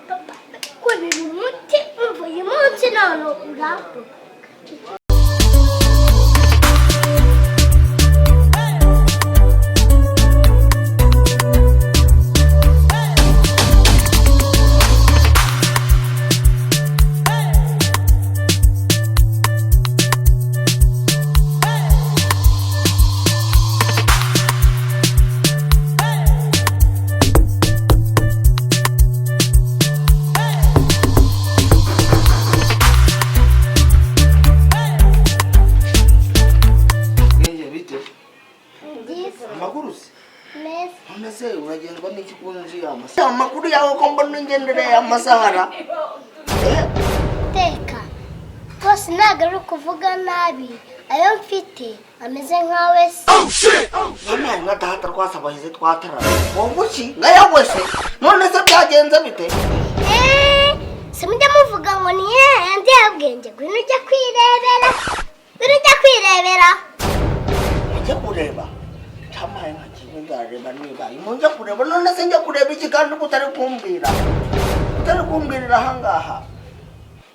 Papa, korera umuti. Umva, uyu munsi none urambuka. Bwenge, bite? Byiza. Amakuru se? Meza. None se uragendwa n'iki kunji amasaha? Amakuru yawe ko mbona ingendereye amasahara? Eh, Teka rwose, ntabwo ari ukuvuga nabi, ayo mfite ameze nkawe se? None nka data twasabahize twatarara. Wowe iki? Ngayawe se? None se byagenze bite? Eee, se mujya muvuga ngo ni yandi yabwenge? Ngwino ujya kwirebera, ngwino ujya kwirebera. Ujye kureba. Cyamaye nka kimwe nzareba niba. Njya kureba, none se njya kureba iki kandi utari kumbwira? Utari kumbwirira ahangaha.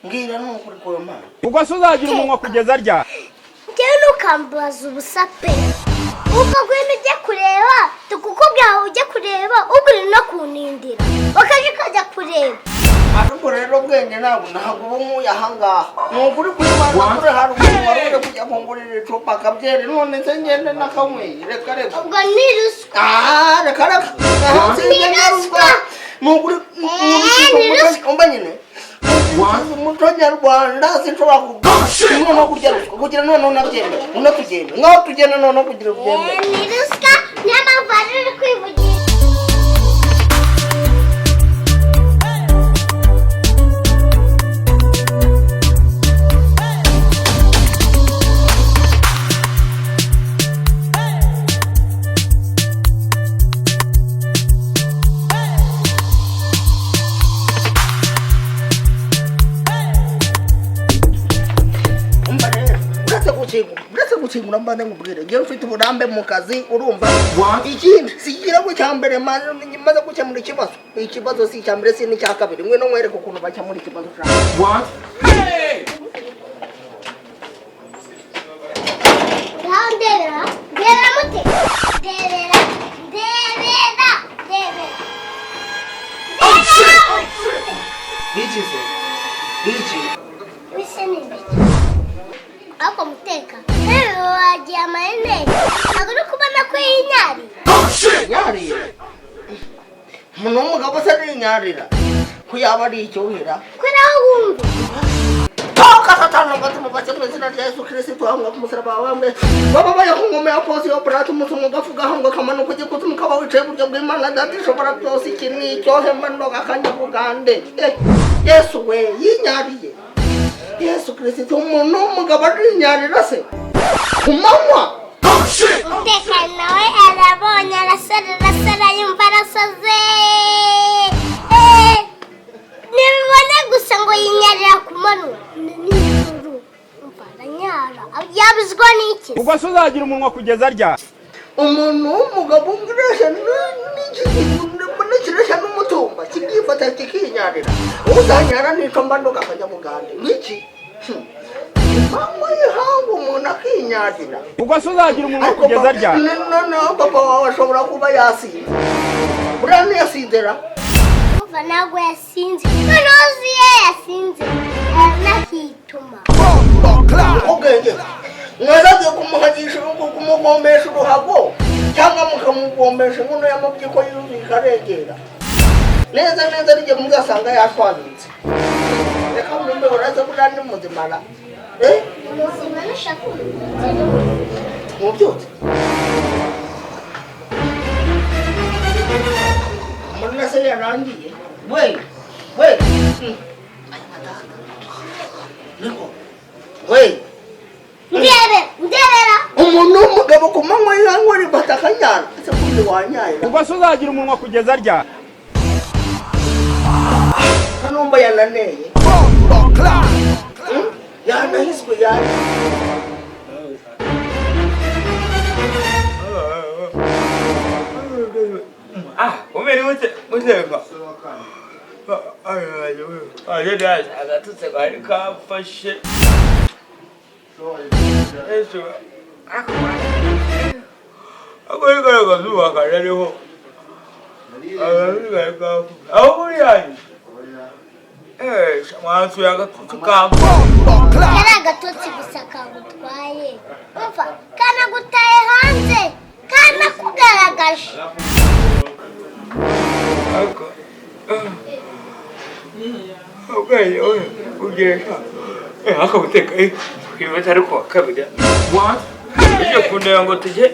Mbwira nukuri ko Mana. Ubwo se uzagira umunwa kugeza ryari? Njyewe ntukambaza ubusa pe. Ubwo ngwino ujye kureba, tukukubwira ngo ujye kureba, ubwo uri no kunindira bakajya ukajya kureba. Ariko rero Bwenge, ntabwo uba nkuye ahangaha. Ni ukuri kuri Mana, kure hari umuntu wari uri kujya kungurira icupa akabyeri, none se ngende nakanyweye? Reka reka. Ubwo ni ruswa. Ah, reka reka. Aha, sinjye Ni ruswa. ruswa. Ni ukuri. Ni ruswa. Umva nyine. Umuco nyarwanda sinshobora noneho kurya ruswa kugira noneho nabyemera. Uno tugenda. Ngaho tugenda noneho kugira ubyemere. Ni ruswa, niyo mpamvu wari uri kwivugira. Umva rero, uretse gukingura mbanze nkubwire, ngewe mfite uburambe mu kazi, urumva? Ikindi si ikirago cya mbere maze gukemura ikibazo. Ikibazo si icya mbere, si n'icya kabiri. Ngwino nkwereke ukuntu bakemura ikibazo ushaka. Ngaho ndebera, ndebera mute, ndebera, ndebera, ndebera, ndebera. Iki se? Iki? Wise ni ibiki? Ariko muteka rero, wagiye amarinete, ntabwo uri kubona ko yinyariye? Nyarira? Umuntu w'umugabo se arinyarira? Ko yaba ari icyuhira? Kuri aho wumva. Toka. Satani ngo mu izina rya Yesu Kirisitu, aho ku musaraba wawe wababaye ku ngoma ya Ponsiyo Pilato, umusongo ugafugaho ngo kamanuka ujye kuzimu, ukaba wicaye iburyo bw'Imana Data ishobora byose. Iki ni icyohema ndoga kanyabugande. Yesu we, yinyariye! Yesu Kirisitu, umuntu w'umugabo arinyarira se ku manywa? Umutekano nawe arabonye, arasara, arasara, yumva arasaze. Ntibibone gusa ngo yinyarira ku manywa, ni nijoro umva aranyara, yabuzwa n'iki? Ubwo se uzagira umunwa kugeza ryari? Umuntu w'umugabo ureshya n'ikireshya n'umutumba kikifata kikinyarira, uzanyara nica mba ndoga akanyabugande n'iki manywa y'ihangu umuntu akinyarira. Ubwo se uzagira umunwa kugeza ryari? Noneho papa wawe ashobora kuba yasinze, buriya ntiyasinzira. Umva, ntabwo yasinze. Noneho uzi iyo yasinze aranahituma. Ubwenge mwaragiye kumuhagisha, kumuvomesha uruhago cyangwa mukamuvomesha inkono y'amabyiko yuzuye ikarengera neza neza, n'igihe muzasanga yashwanyutse. Reka mwumve, uraza buriya ni muzimara, eh. Muzima, nushaka umubyutse. Mubyutse mbona se yarangiye we we. Niko we. Ndebe, ndebera. Umuntu w'umugabo ku manywa y'ihangu rifata akanyara, ese kundi wanyarira? Ubwo se uzagira umunwa kugeza ryari? Numva yananeye. Yanahiswe yana. Ah, umeri ute uteka. Agatutse kari kafashe. Ejo ako akazuba karariho. Agatutse kari kafashe. Aho muri yanyu. Eh, mwansuye agatutse kampa. Kari agatotsi gusa kagutwaye, umva kanagutaye hanze, kanakugaragaje. Ako. Ubwenge ugesha. Eh, ako guteka eh. Kwibata ariko wa kabiri. What? Ujye kundeba ngo tujye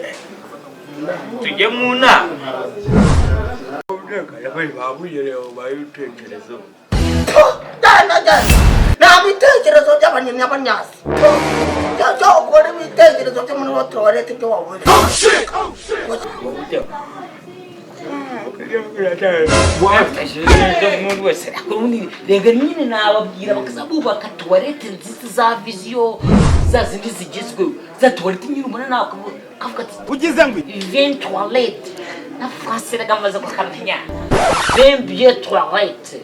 mu nama. Uteka yabaye babuyereho bayitekerezo. Jana jana, nta bitekerezo by'abanyabanyasi cyo ukora, ibitekerezo byo muri toilette byo wabonye. Uteka. Umuntu wese Ubundi rega nyine nababwira bakaza bubaka toilette nziza za vision, za zindi zigezweho, za toilette nyine ubona nawe ukavuga ati Ugize ngo iki? 20 toilette na français rega maze kukamenya 20 bien toilette.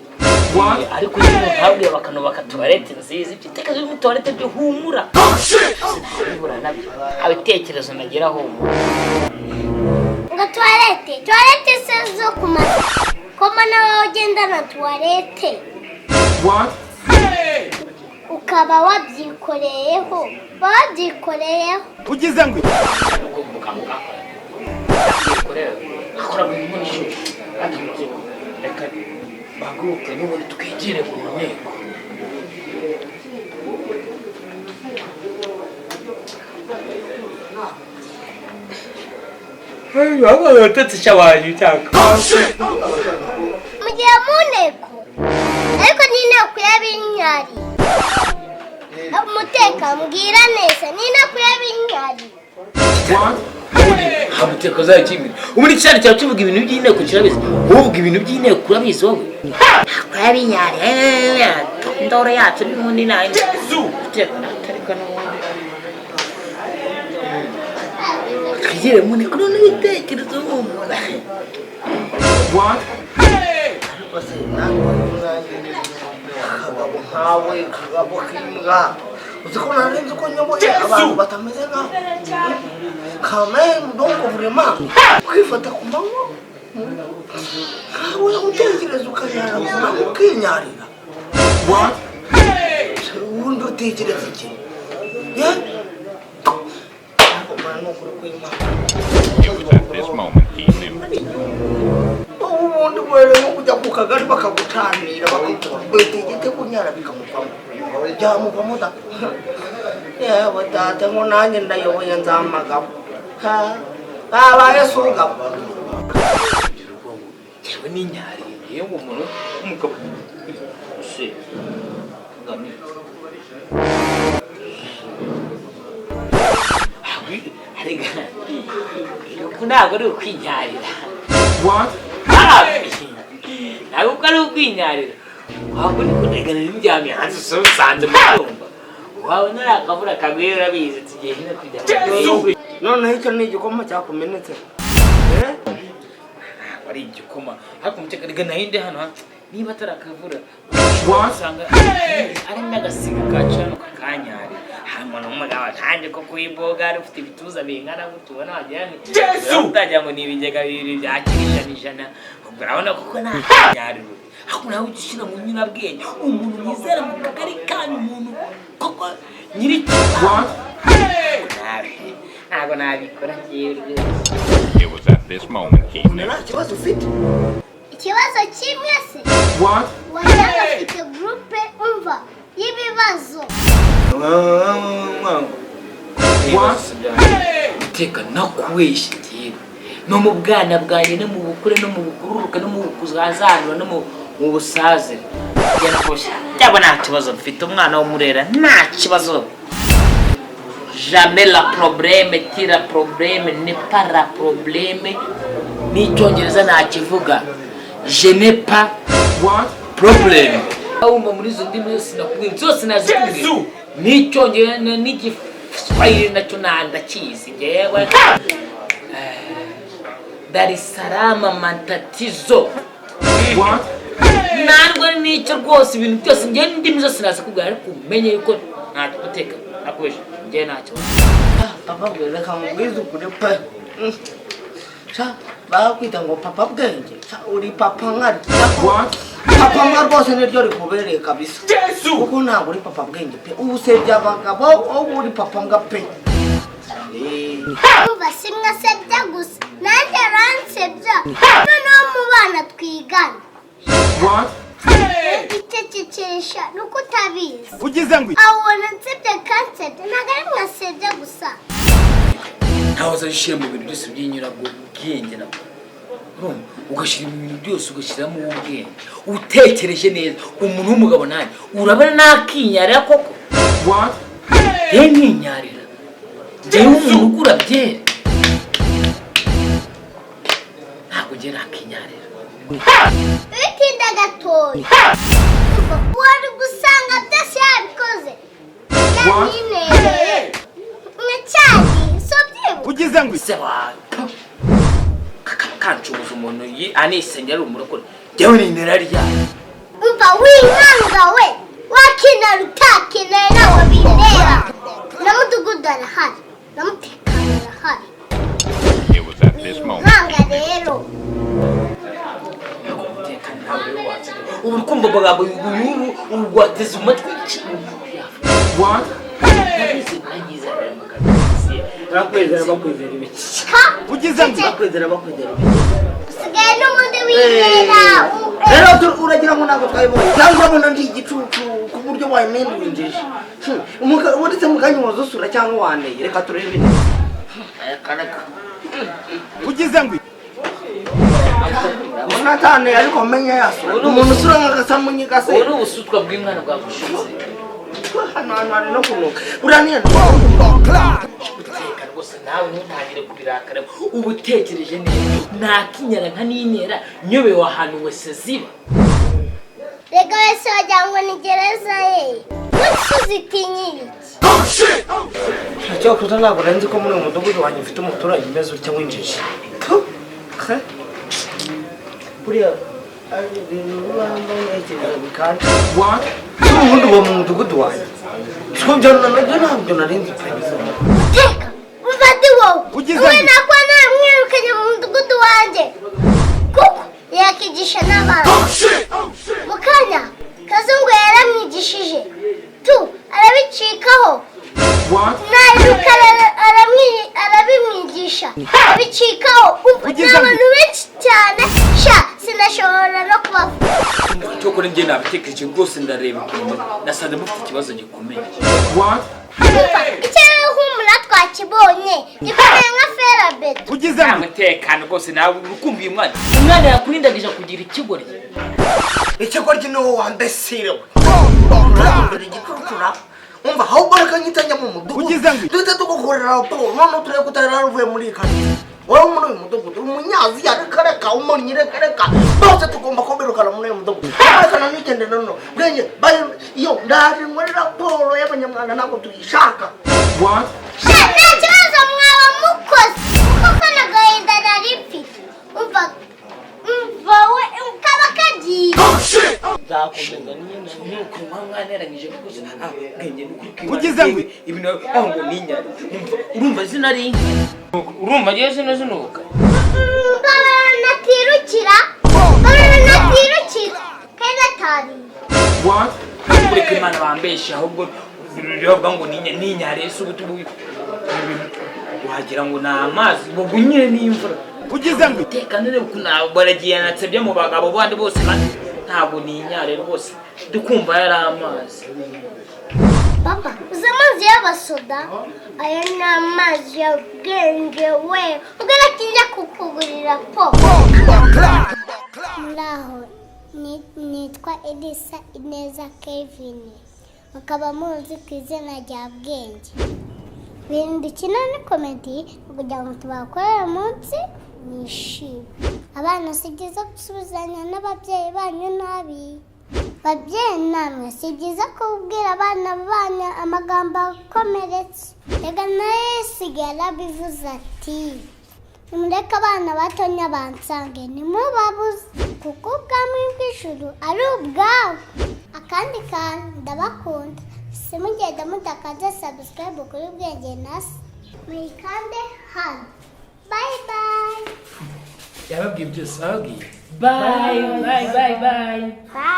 What? Ariko nyine ntabwira bakanubaka toilette nziza, ibitekerezo byo muri toilette byo humura sinabibura nabyo, ibitekerezo nagira humura. Ngo toilette, toilette se zo kumara koma nawe ugendana toilette? What? Ukaba wabyikoreyeho, wabyikoreyeho. Ugize ngo iki? Ubwo muganga akora akora mu nkono ishyushye atamutse. Reka bahaguruke n'ubundi twigire ku nteko. Agatutse cyabaye utaka. Mugihe mu nteko, ariko ni inteko y'abinyari. Umuteka, mbwira neza, ni inteko y'abinyari. What? Nta muteko uzakimira ubundi cyane cyane tuvuga ibintu by'inteko kirabizi, wowe uvuga ibintu by'inteko urabizi wowe. Ntako y'abinyari, indoro yacu n'ubundi nayo muteko natariko n'ubundi twigire mu nteko none ibitekerezo humura. What? Ariko se nawe kagabo nkawe, kagabo k'imbwa, uzi ko nari nzi ko nyoboye abantu batameze nkawe quand même? Donc vraiment kwifata ku manywa nkawe, utekereza ukanyara ku manywa, ukinyarira? What? Ubundi utekereza iki? Ye? Ariko mbona ni ukuri kw'Imana. It was at this moment he knew. Ubundi were nko kujya ku kagari bakagucanira, bakaguha. Agakubita igiti kunyara bikamuvamo, byamuvamo da. Yewe data, ngo nanjye ndayoboye nzamagabo. Ha, babaye se urugabo. Yewe, n'inyariye yewe, umuntu w'umugabo se ngani. Arega uku ntabwo ari ukwinyarira. What? Hafi ntabwo uko ari ukwinyarira, waba uri kunegana n'indyamye hanze usanze mu cyumba, wabona ari akavura kaguye, urabizi tugiye no kujya. Noneho icyo ni igikoma cyakumenetse? Eh? Ntabwo ari igikoma, ariko umutekano nahinde hano niba atari akavura What? usanga ari n'agasiga kacano kakanyarira hanyuma n'umugabo kanjye ko kuyiboga ari ufite ibituza bingana gutya, ubona wagira ni Yesu! utagira ngo ni ibigega bibiri byakira ijana ijana. Ubwo urabona koko nta kanyariro, ariko nawe ujya ushyira mu nyurabwenge umuntu mwizera mu kagari kanyu, umuntu koko nyiri. What? Nabi, ntabwo nabikora njyewe rwose. It was at this moment he knew. Nta kibazo ufite. Ikibazo kimwe se? What? Wagira afite groupe, umva, y'ibibazo. What? Iteka nakubeshya njyewe, no mu bwana bwanjye, no mu bukure, no mu bukururuka, no mu kuzazanura, no mu busaze. Njye nakubeshya cyangwa nta kibazo mfite, umwana w'umurera nta kibazo, jamais la problème, tira problème n'est pas la problème. N'icyongereza ntakivuga, je n'ai pas What? problème. Wumva, muri izo ndimi zose nakubwiye, zose nazikubwiye. Yesu! N'icyongereza n'igiswahili nacyo ndakizi njyewe. Dar es Salaam matatizo. What? Ntabwo n'icyo rwose, ibintu byose njyewe n'indimi zose nazikubwira, ariko umenye yuko nta guteka nakubesha, njyewe nta kibazo. Papa bwe, reka mubwize ukuri pe. Sha, bakwita ngo papa bwenge. Sha, uri papa nkari. What? Papa nka rwose niryo rikubereye kabisa. Yesu! Kuko ntabwo uri papa bwenge pe, ubu usebya abagabo, wowe uri papa mbwa pe. Eh. Umva, si mwasebya gusa, nanjye aransebya noneho mu bana twigana. What? Icecekesha nuko utabizi. Ugize ngo Abona nsebya kansebya, ntabwo ari mwasebya gusa. Ntawe uzashyira mu bintu byose by'inyurabwenge nabwo, urumva, ugashyira mu bintu byose, ugashyiramo ubwenge, utekereje neza, umuntu w'umugabo nanjye urabona nakinyarira koko. What? Rero nkinyarira njyewe, umuntu ugura byeri, ntabwo njye nakinyarira. Bitinda gatoya wari gusanga byose yabikoze, yaninereye nka cyagihe, so byibuka. Ugize ngo Se wawe kancubuza umuntu anisengera ari umurokore, njyewe ninera ryari? Umva, winkanga we, wakinara utakinara nawe bireba, na mudugudu arahari, na mutekano arahari. It was at this moment Winkanga he knew. rero. Ntabwo umutekano, ntabwo rero watsinda ubu uri kumva amagambo y'ubu, ubu wateze amatwi iki? What? Ndabizi, nanyizera amagambo. Bakwizera, bakwizera ibiki? Ka. Ugize ngo Bakwizera, bakwizera ibiki? Usigaye n'ubundi wizera. Rero uragira ngo ntabwo twabibonye, cyangwa urabona ndi igicucu ku buryo wayimendura injiji? Uretse mu kanya wazusura cyangwa waneye, reka turebe neza. Reka, reka. Ugize ngo Ubona atanteye, ariko menya yasura umuntu usura nk'agasamunyiga se. Ubu ni ubusutwa bw'umwana bwagushutse. Hano hantu hari no kunuka, uriya niyo. Uteka rwose nawe ntutangire kubirakara, uba utekereje neza, nakinyara nka ninera nyobewe ahantu wese ziba. Reka, wese wagira ngo ni gereza ye, kuki uzitinyira iki? Cyakoze ntabwo nari nzi ko muri uyu mudugudu wanjye mfite umuturage umeze utya w'injiji. Tu, ke. Buriya ari ibintu biba ntekereza bikanje. What? Si ubundi uba mu mudugudu wanjye, siko byo nabyo ntabyo nari nzi pe. Uteka, umva, ndi wowe Ugize wowe ngo- nakuba naramwirukanye mu mudugudu wanjye, kuko yakigisha n'abandi. Mu kanya kazungu yaramwigishije tu arabicikaho. What? Naruka arabimwigisha abicikaho. Umva, ni Ugize ngo- abantu benshi cyane sha, sinashobora no kubavuga. Cyokora njye nabitekereje rwose, ndareba ukuntu nasanze mufite ikibazo gikomeye. What? Ikirere humura twakibonye gikomeye nka ferabeto. Ugize ngo Umutekano rwose, nawe urukumva uyu mwana, Umwana yakurindagije kugira ikigoryi. Ikigoryi ni wowe wambesire we, urahindura igicurcura. Umva, ahubwo reka nyitanya mu mudugudu. Ugize ngo Duhita tugukorera raporo none turebe ko utari uvuye muri iyi karitsiye. Wowe muri uyu mudugudu umunyazi, reka reka, umunyi, reka reka, bose tugomba kubirukana muri uyu mudugudu. Reka nigende noneho. Bwenge bayo iyo ndaje muri raporo y'abanyamwanda, ntabwo tuyishaka. What? Nta kibazo mwaba mukoze, kuko kano gahinda nari mfite, umva umva we, kaba kagiye. Nzakomeza nyine Nuko muba mwaneranyije rwose. Ah, Bwenge, ni ukuri kw'Imana. Ugize ngo Ibintu aho ngo ni inyari. Umva, urumva zina ari inka, urumva ngewe zino zinuka. Mbabara natirukira, mbabara natirukira kandi atariye. What? Ureka Imana bambeshe, ahubwo bavuga ngo ni inyari. Ese ubu tubu wagira ngo ni amazi ubwo nyine ni imvura. Ugize ngo Umutekano, reba ukuntu baragiye natsebye mu bagabo bandi bose, kandi ntabwo ni inyari rwose, ndikumva yari amazi. Papa, uzi amazi y'abasoda? Aya ni amazi ya Bwenge we. Ubwo njya kukugurira po. Muraho, nitwa Elisa Ineza Kevin. Mukaba muzi ku izina rya Bwenge. Ibintu dukina ni comedy kugira ngo tubakorere munsi mwishime. Abana, si byiza gusubizanya n'ababyeyi banyu nabi. Babyeyi namwe, si byiza kubwira abana banyu amagambo akomeretse. Reka na Yesu yarabivuze ati: "Nimureke abana batonya bansange, ntimubabuze, kuko ubwami bw'ijuru ari ubwabo." Akandi kantu, ndabakunda. Simugenda mudakaze subscribe kuri Bwenge Nasi, muyikande hano. Bye bye. Yababwiye byose, bababwiye. Bye bye bye bye. Bye.